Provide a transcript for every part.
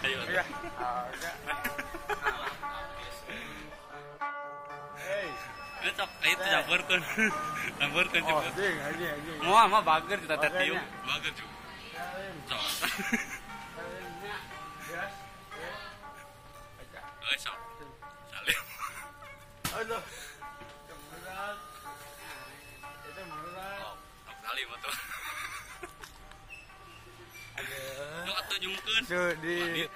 Ayo. Iya. Cok, itu campurkeun. Campurkeun Oh, anjing, anjing, anjing. Moal mah bager kita teh tiup. Bager juga. Cok. Eh, sok. Salim. Aduh. Berat. Itu berat. Oh, tok salim atuh. Aduh. Lu atuh jungkeun. Sedih.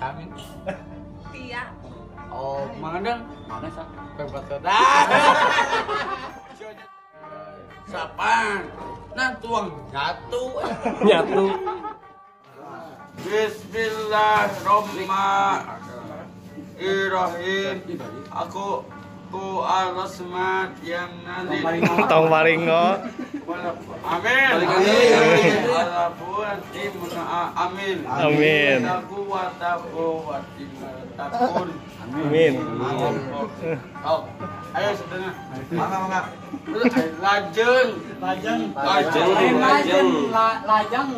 Amin. Tia. Oh, mana? Mana sah? Sapan. Nah, tuang nyatu. Nyatu. Bismillahirrahmanirrahim. Aku ku Arasmat yang nanti. Tong maringo. Amin. Amin. Amin. Amin. Ayo setengah. Mangga mangga. Lajeng. Lajeng. Lajeng. Lajeng. Lajeng.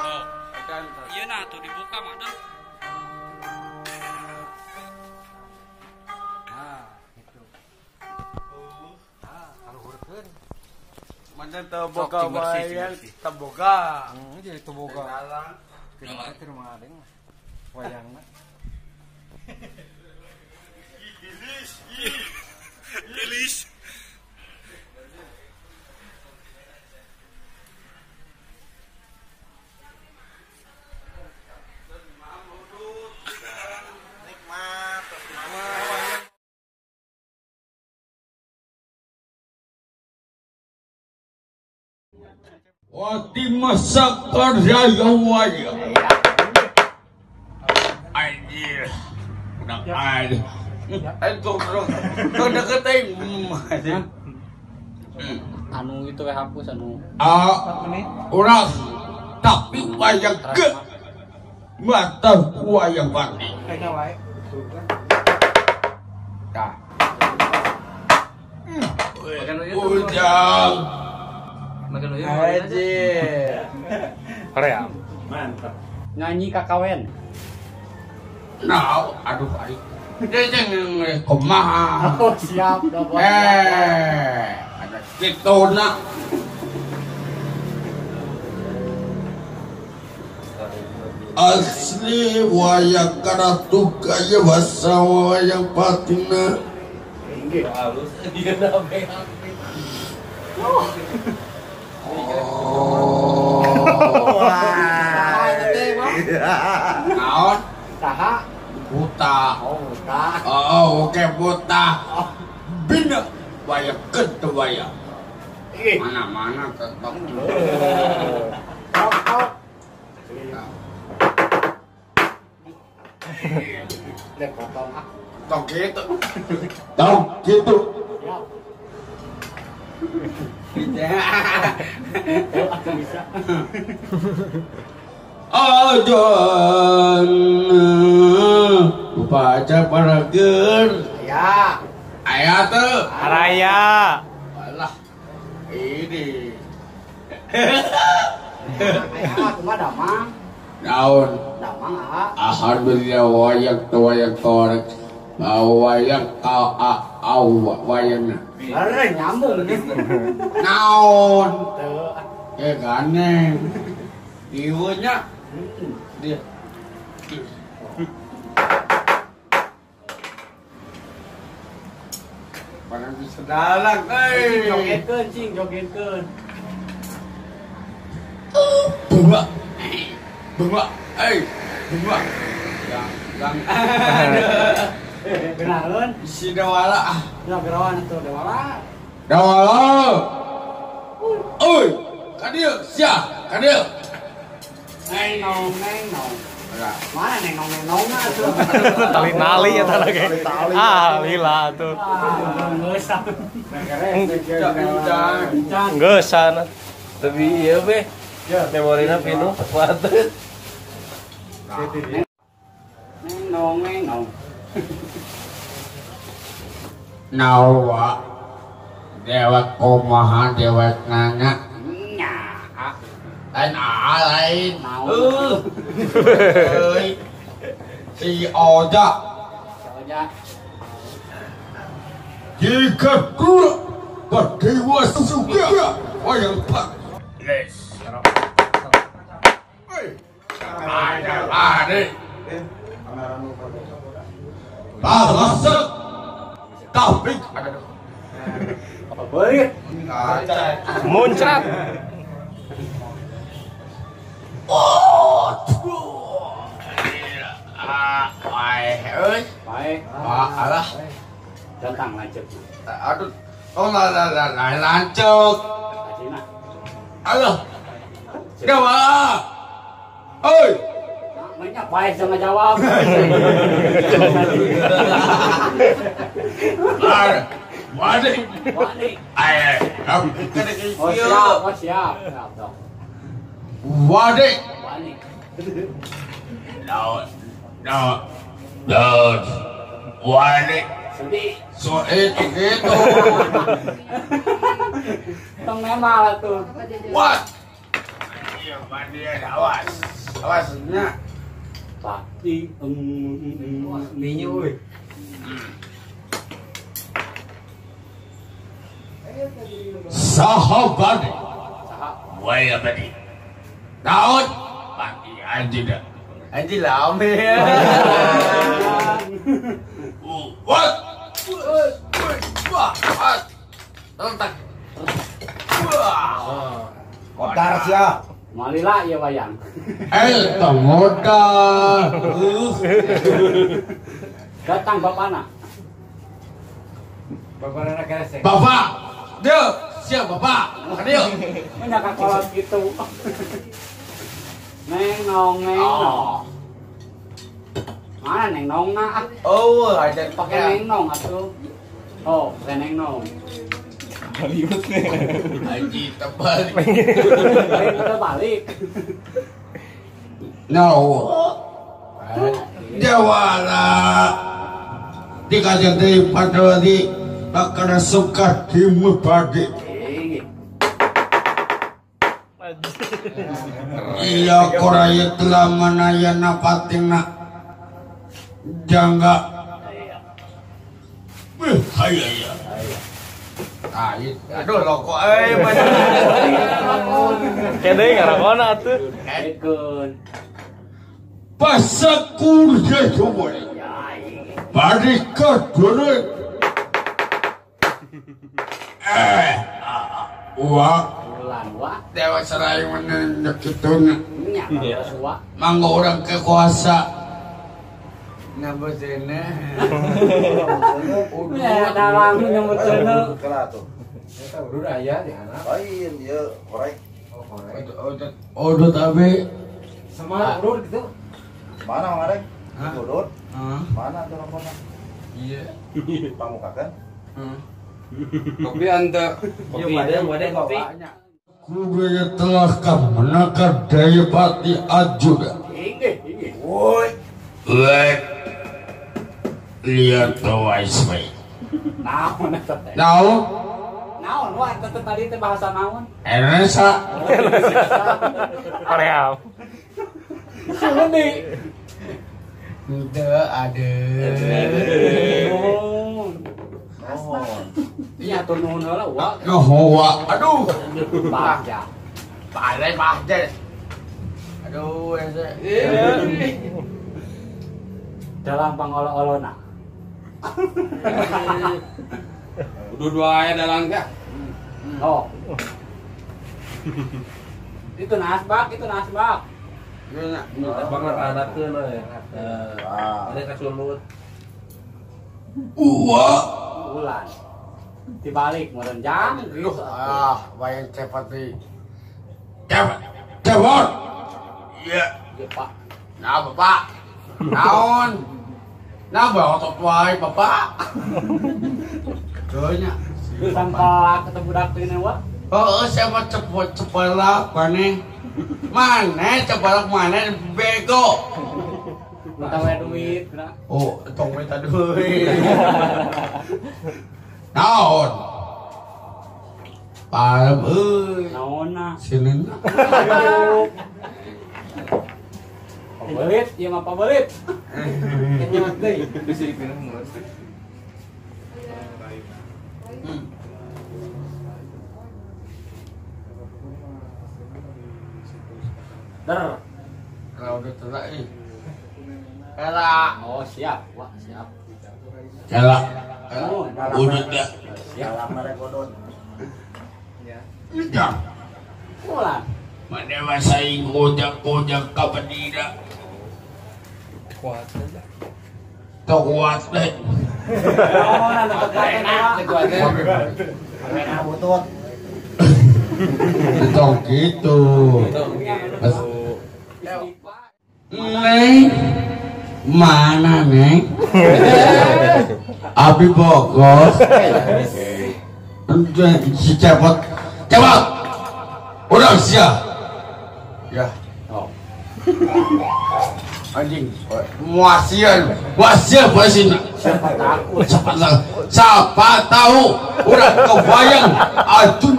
Oh, iya nah tuh dibuka mak dah. Mana teboga wayang teboga. Jadi teboga. Tidak di rumah adeng mah. Wayangna. Gilis. Gilis. Nikmat. Wati masak kerja wayang. Anjir. Udah ada. Itu bro. Kau deket aing. Anu itu we hapus anu. Ah, urang tapi wayang ke mata wayang pati. Dah. Ujang. Aja. Korea. Mantap. Nyanyi kakawen. Nah, aduh aing. Dia kumaha. Oh, siap dah. Ada kituna. Asli wayang karatu kaya bahasa wayang patina. Halus dia nabe. Naon? Saha? Buta. Oh, buta. Oh, oke buta. Bina wayang ketu wayang. Mana-mana tetap. Tok. Lek potong ah. Tok gitu. Tok gitu. Siap. Aku bisa. Ajan baca parager. Ya. Aya tuh. Araya. Alah. Ini. Aya kumaha damang? Naon? Damang ah. Alhamdulillah wayang wayang korek. Wayang kau au wayang. Bener nyambung. Naon? Eh gane. Ieunya dia. Barang bisa dalang euy. Jogetkeun cing, jogetkeun. Bunga. Bunga, euy. Bunga. Gang, gang. Kenalan. Si Dewala. Ya gerawan itu Dewala. Dewala. Oi, kadieu sia, kadieu. Neng nong neng nong. Mana neng nong neng nong atuh. Tali nali eta lagi. Ah, lila atuh. Geus. Geus sana. Tapi ieu be. Memorina pinuh kuat. Neng nong neng nong. Nawa dewek kumaha dewek nanya. Nya. Lain a lain. Euy. Si Oja. Si Oja. Jika gua berdewa suka wayang pak. Les. Ada ada. Balasat. Taufik. Apa boleh? Muncrat. Oh, baik, baik. Alah, datang lanjut. Aduh, oh lah lanjut. Alah, Dewa. Oi. Banyak baik sama jawab. Wadi. Wadi. Ayo, oh siap, oh siap, siap dong. Wadi. Wadi. No, no, no. Wadi. Sedih. So itu gitu. Tong memang tuh. What? Iya, mandi awas. Awasnya. Pasti minyu euy. Sahabat. Waya tadi. Daud pagi aja dah. Anjing lame. What? Wah, rentak. Kotar sia. Malila ya wayang. Eh, modal. Datang bapana. Bapana keresek. Bapak. Dia, siap bapak. Ayo. Banyak kolot gitu. Neng nong neng nong. Mana neng nong na? Oh, ada pakai neng nong atuh. Oh, pakai neng nong. Baliut nih. Haji terbalik. Udah balik. No. Jawara. Dikasih dari Padawati bakal suka dimubadi. Iya koraya telah manayana patina jangga. Wih, ayo ya. Aduh rokok euy banyak. Kede ngarokona atuh. Kedekeun. Pasakur coba. Bari kadure. Wah. Bulan wa. Dewa serai menenjuk kituna. Nya wa. Mangga urang ke kuasa. Nabosena. Ya dalang nyebut seuneu. Eta urut aya di anak. Lain ieu korek. Oh korek. Udut abi. Semar urut gitu. Mana Mang Arek? Udut. Heeh. Mana tuh rokokna? Iya. Pangukakeun. Heeh. Kopi ante. Kopi ada kopi. Kudu telah menekan daya pati Arjuna. Inggih, inggih. Woi. Lihat. Lihat the wise way. Naon eta teh? Naon? Naon wa eta teh tadi teh bahasa naon? Indonesia. Korea. Sundi. Henteu ada. Oh. Iya tur nuhun heula wa. Nuhun wa. Aduh. Bagja. Balai bagja. Aduh, ese. Dalam pangolo-olona. Udah dua aya dalang teh. Oh. Itu nasbak, itu nasbak. Banget anakkeun we. Ada kasulut. Uwa. Bulan. Dibalik meureun jang gitu. Ah, wayang cepot deui. Cepot. Cepot. Iya. Iya, Pak. Nah, Bapak. Naon? Nah, bawa otot wae, Bapak. Teu nya. Sampah ketemu budak teh wa. Heeh, saya mah cepot cepelak maneh. Maneh cepelak maneh bego. Minta we duit, geura. Oh, tong minta duit. Naon? Palem euy. Naonna? Sineuna. Pabelit, ieu mah pabelit. Kenyot deui. Bisa dipindah mulut. Der. Kalau udah terak ih. Era. Oh, siap. Wah, siap. Era. Oh, udah dah. Dalam merekodon. Ya. Ulan. Mana masaing gojek-gojek ka bedida. Kuat aja. Teu kuat deh. Naon anu teu kuat teh, Wa? Butut. Tong gitu. Mas. Neng, mana neng? Abi Bogor. Si cepot, cepot. Udah siap. Ya. Oh. Anjing. Muasian, muasian pasti. Siapa takut? Siapa tahu? Siapa tahu? Udah kebayang. Aduh.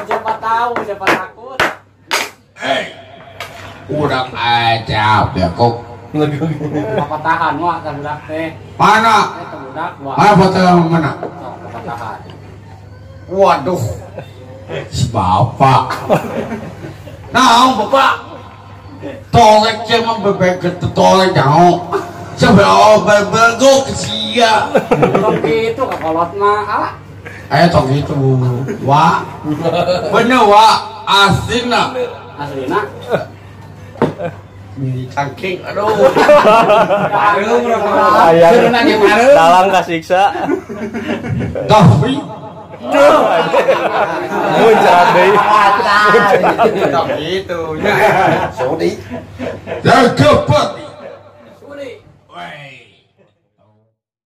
Siapa tahu? Siapa takut? Eh. Urang aja bekok. Apa tahan wah teh budak teh. Mana? Teh budak wah. Mana foto mana? Sok tahan. Waduh. Si bapak. Nah, bapak. Tolek cuma mah bebek tolek jauh. Sampai bebegok sia. Tong kitu ka kolot mah ala. Ayo tong gitu. Wah. Bener wah, aslina. Aslina. Cangking, aduh. Ayang. Dalang kasiksa. Tapi muncrat deui. Gitu ya. Cepet.